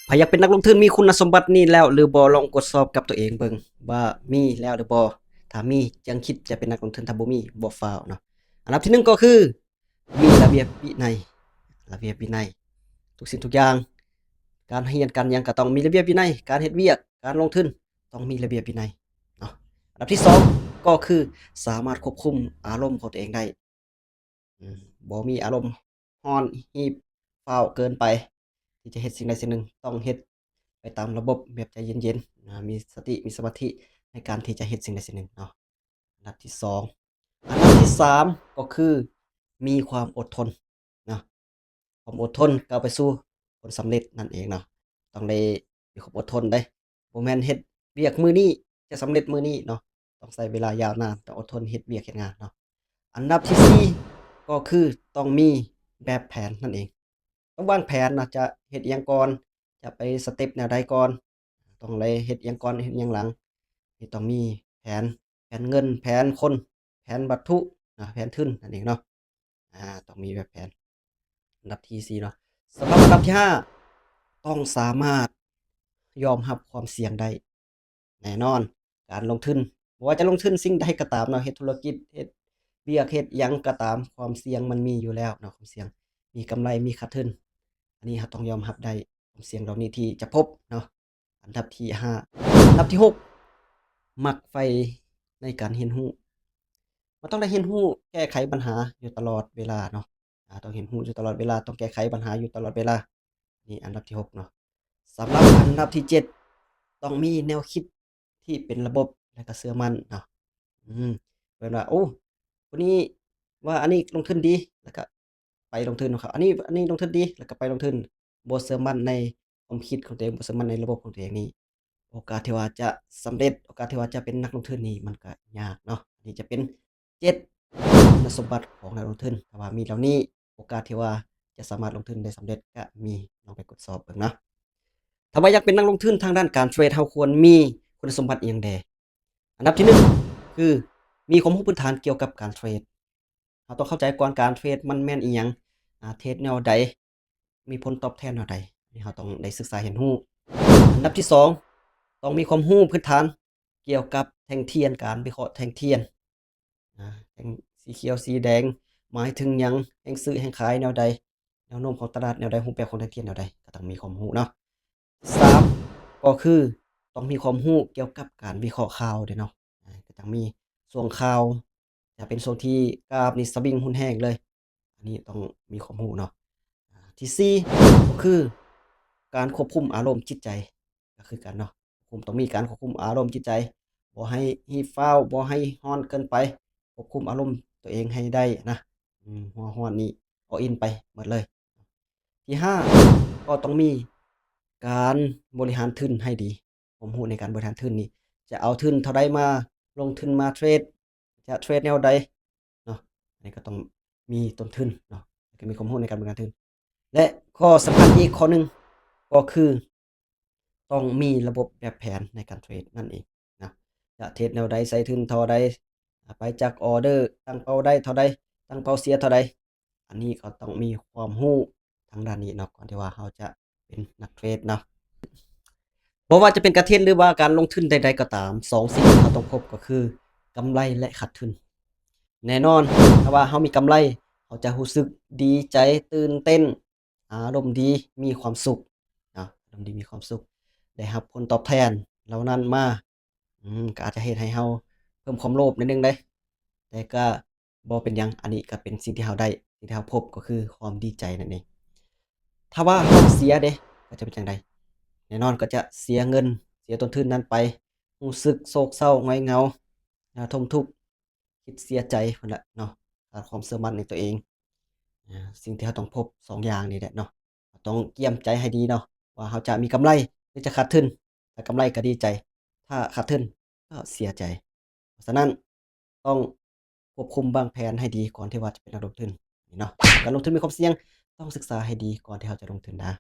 ໃຜຢາກເປັນນັກລົງທຶນມີຄຸນນະສົມບັດນີ້ແລ້ວຫຼືບໍ່? ລອງກວດສອບກັບຕົວເອງເບິ່ງວ່າມີແລ້ວຫຼືບໍ່? ຖ້າມີຈຶ່ງຄິດຈະເປັນນັກລົງທຶນ, ຖ້າບໍ່ມີບໍ່ຟ້າວເນາະ. ອັນດັບທີໜຶ່ງກໍຄື ມີລະບຽບວິໄນ, ລະບຽບວິໄນ ທຸກສິ່ງທຸກຢ່າງ, ການຮຽນການຫຍັງກໍຕ້ອງມີລະບຽບວິໄນ, ການເຮັດວຽກ, ການລົງທຶນຕ້ອງມີລະບຽບວິໄນເນາະ. ອັນດັບທີສອງກໍຄືສາມາດຄວບຄຸມອາລົມຂອງຕົວເອງໄດ້. ອືມ ບໍ່ມີອາລົມຮ້ອນຮີບຟ້າວເກີນໄປທີ່ຈະເຮັດສິ່ງໃດສິ່ງໜຶ່ງ, ຕ້ອງເຮັດໄປຕາມລະບົບແບບໃຈເຢັນໆນະ, ມີສະຕິ ມີສະມາທິໃນການທີ່ຈະເຮັດສິ່ງໃດສິ່ງໜຶ່ງເນາະ. ອັນດັບທີສອງ. ອັນດັບທີສາມກໍຄືມີຄວາມອົດທົນເນາະ, ຄວາມອົດທົນກ້າວໄປສູ່ຜົນສຳເລັດນັ້ນເອງເນາະ. ຕ້ອງໄດ້ມີຄວາມອົດທົນເດ້, ບໍ່ແມ່ນເຮັດວຽກມື້ນີ້ຈະສຳເລັດມື້ນີ້ເນາະ, ຕ້ອງໃຊ້ເວລາຍາວນານ, ຕ້ອງອົດທົນເຮັດວຽກເຮັດງານເນາະ. ອັນດັບທີສີ່ກໍຄືຕ້ອງມີແບບແຜນນັ້ນເອງ, ຕ້ອງວາງແຜນເນາະ, ຈະເຮັດອີ່ຫຍັງກ່ອນ, ຈະໄປສະເຕັບແນວໃດກ່ອນ, ຕ້ອງໄດ້ເຮັດຫຍັງກ່ອນ ເຮັດຫຍັງຫຼັງ. ນີ້ຕ້ອງມີແຜນ, ແຜນເງິນ, ແຜນຄົນ, ແຜນວັດຖຸນະ, ແຜນທຶນນັ້ນເອງເນາະ. ອາ ຕ້ອງມີແບບແຜນ. ອັນດັບທີສີ່ເນາະ. ສຳລັບອັນດັບທີຫ້າ ຕ້ອງສາມາດຍອມຮັບຄວາມສ່ຽງໄດ້. ແນ່ນອນ ການລົງທຶນ ບໍ່ວ່າຈະລົງທຶນສິ່ງໃດກໍຕາມເນາະ, ເຮັດທຸລະກິດ, ເຮັດວຽກ, ເຮັດຫຍັງກໍຕາມ, ຄວາມສ່ຽງມັນມີຢູ່ແລ້ວເນາະ, ຄວາມສ່ຽງ ມີກຳໄລ ມີຂາດທຶນ, ອັນນີ້ເຮົາຕ້ອງຍອມຮັບໄດ້ ຄວາມສ່ຽງເຫຼົ່ານີ້ທີ່ຈະພົບເນາະ. ອັນດັບທີຫ້າ. ອັນດັບທີຫົກ ມັກໃຝ່ໃນການຮຽນຮູ້. ມັນຕ້ອງໄດ້ຮຽນຮູ້ແກ້ໄຂບັນຫາຢູ່ຕະຫຼອດເວລາເນາະ, ອາ ຕ້ອງຮຽນຮູ້ຢູ່ຕະຫຼອດເວລາ, ຕ້ອງແກ້ໄຂບັນຫາຢູ່ຕະຫຼອດເວລາ. ນີ້ອັນດັບທີຫົກເນາະ. ສຳລັບອັນດັບທີເຈັດ ຕ້ອງມີແນວຄິດທີ່ເປັນລະບົບ ແລະ ກໍເຊື່ອໝັ້ນເນາະ. ອືມ ເພິ່ນວ່າ ໂອ້ ຜູ້ນີ້ວ່າອັນນີ້ລົງທຶນດີ ແລ້ວກໍໄປລົງທຶນເນາະ, ອັນນີ້ ອັນນີ້ລົງທຶນດີ ແລ້ວກໍໄປລົງທຶນ, ບໍ່ເຊື່ອໝັ້ນໃນຄວາມຄິດຂອງຕົວເອງ, ບໍ່ເຊື່ອໝັ້ນໃນລະບົບຂອງຕົວເອງນີ້ ໂອກາດທີ່ວ່າຈະສຳເລັດ, ໂອກາດທີ່ວ່າຈະເປັນນັກລົງທຶນນີ້ມັນກໍຍາກເນາະ. ອັນນີ້ຈະເປັນເຈັດຄຸນສົມບັດຂອງນັກລົງທຶນ, ຖ້າວ່າມີເຫຼົ່ານີ້ ໂອກາດທີ່ວ່າຈະສາມາດລົງທຶນໄດ້ສຳເລັດກໍມີ, ລອງໄປກວດສອບເບິ່ງເນາະ. ຖ້າວ່າຢາກເປັນນັກລົງທຶນທາງດ້ານການເທຣດ, ເຮົາຄວນມີຄຸນສົມບັດອີ່ຫຍັງແດ່? ອັນດັບທີໜຶ່ງ ຄືມີຄວາມຮູ້ພື້ນຖານກ່ຽວກັບການເທຣດ. ເຮົາຕ້ອງເຂົ້າໃຈກ່ອນ ການເທຣດມັນແມ່ນອີ່ຫຍັງ, ອາ ເທຣດແນວໃດ ມີຜົນຕອບແທນແນວໃດ, ອັນນີ້ເຮົາຕ້ອງໄດ້ສຶກສາຮຽນຮູ້. ອັນດັບທີສອງ ຕ້ອງມີຄວາມຮູ້ພື້ນຖານກ່ຽວກັບແທ່ງທຽນ, ການວິເຄາະແທ່ງທຽນ, ອາ ແທ່ງສີຂຽວສີແດງໝາຍເຖິງຫຍັງ, ແຮງຊື້ແຮງຂາຍແນວໃດ, ແນວໂນ້ມຂອງຕະຫຼາດແນວໃດ, ຮູບແບບຂອງແທ່ງທຽນແນວໃດ, ກໍຕ້ອງມີຄວາມຮູ້ເນາະ. ສາມ ກໍຄືຕ້ອງມີຄວາມຮູ້ກ່ຽວກັບການວິເຄາະຂ່າວເດ້ເນາະ, ອາ ກໍຕ້ອງມີຊ່ວງຂ່າວ ຈະເປັນຊ່ວງທີ່ກາບນີ້ສະວິງຮຸນແຮງເລີຍ, ອັນນີ້ຕ້ອງມີຄວາມຮູ້ເນາະ. ອາ ທີສີ່ ກໍຄືການຄວບຄຸມອາລົມຈິດໃຈ ກໍຄືກັນເນາະ, ຄວບຄຸມ ຕ້ອງມີການຄວບຄຸມອາລົມຈິດໃຈ, ບໍ່ໃຫ້ຮີບຟ້າວ, ບໍ່ໃຫ້ຮ້ອນເກີນໄປ, ຄວບຄຸມອາລົມຕົວເອງໃຫ້ໄດ້ນະ, ອືມ ຫົວຮ້ອນນີ້ all in ໄປໝົດເລີຍ. ທີຫ້າ ກໍຕ້ອງມີການບໍລິຫານທຶນໃຫ້ດີ, ຄວາມຮູ້ໃນການບໍລິຫານທຶນນີ້ ຈະເອົາທຶນເທົ່າໃດມາລົງທຶນມາເທຣດ, ຈະເທຣດແນວໃດເນາະ, ອັນນີ້ກໍຕ້ອງມີຕົ້ນທຶນເນາະ, ແລ້ວກໍມີຄວາມຮູ້ໃນການບໍລິຫານທຶນ. ແລະ ຂໍ້ສຳຄັນອີກຂໍ້ໜຶ່ງ ກໍຄືຕ້ອງມີລະບົບແບບແຜນໃນການເທຣດນັ້ນເອງນະ, ຈະເທຣດແນວໃດ, ໃຊ້ທຶນເທົ່າໃດ, ໄປຈັກອໍເດີ, ຕັ້ງເປົ້າໄດ້ເທົ່າໃດ, ຕັ້ງເປົ້າເສຍເທົ່າໃດ, ອັນນີ້ກໍຕ້ອງມີຄວາມຮູ້ທາງດ້ານນີ້ເນາະ ກ່ອນທີ່ວ່າເຮົາຈະເປັນນັກເທຣດເນາະ. ບໍ່ວ່າຈະເປັນການເທຣດ ຫຼືວ່າການລົງທຶນໃດໆກໍຕາມ, ສອງສິ່ງທີ່ເຮົາຕ້ອງພົບກໍຄືກຳໄລ ແລະ ຂາດທຶນ. ແນ່ນອນ ຖ້າວ່າເຮົາມີກຳໄລ, ເຮົາຈະຮູ້ສຶກດີໃຈ, ຕື່ນເຕັ້ນ, ອາລົມດີ, ມີຄວາມສຸກເນາະ, ອາລົມດີ, ມີຄວາມສຸກ, ໄດ້ຮັບຜົນຕອບແທນເຫຼົ່ານັ້ນມາ, ອືມ ກໍອາດຈະເຮັດໃຫ້ເຮົາເພີ່ມຄວາມໂລບໜ້ອຍໜຶ່ງເດ້, ແຕ່ກໍ ບໍ່ເປັນຫຍັງ, ອັນນີ້ກໍເປັນສິ່ງທີ່ເຮົາໄດ້, ສິ່ງທີ່ເຮົາພົບກໍຄືຄວາມດີໃຈນັ້ນເອງ. ຖ້າວ່າເຮົາເສຍເດ ກໍຈະເປັນຈັ່ງໃດ? ແນ່ນອນກໍຈະເສຍເງິນ, ເສຍຕົ້ນທຶນນັ້ນໄປ, ຮູ້ສຶກໂສກເສົ້າ, ຫງອຍເຫງົາ, ອາ ທົນທຸກ, ຄິດເສຍໃຈພຸ້ນແຫຼະເນາະ, ຂາດຄວາມເຊື່ອໝັ້ນໃນຕົວເອງ. ອາ ສິ່ງທີ່ເຮົາຕ້ອງພົບສອງຢ່າງນີ້ແຫຼະເນາະ, ເຮົາຕ້ອງກຽມໃຈໃຫ້ດີເນາະ ວ່າເຮົາຈະມີກຳໄລ ຫຼື ຈະຂາດທຶນ. ຖ້າກຳໄລກໍດີໃຈ, ຖ້າຂາດທຶນກໍເສຍໃຈ. ເພາະສະນັ້ນ ຕ້ອງຄວບຄຸມວາງແຜນໃຫ້ດີກ່ອນທີ່ວ່າຈະເປັນນັກລົງທຶນນີ້ເນາະ. ການລົງທຶນມີຄວາມສ່ຽງ, ຕ້ອງສຶກສາໃຫ້ດີກ່ອນທີ່ເຮົາຈະລົງທຶນນະ.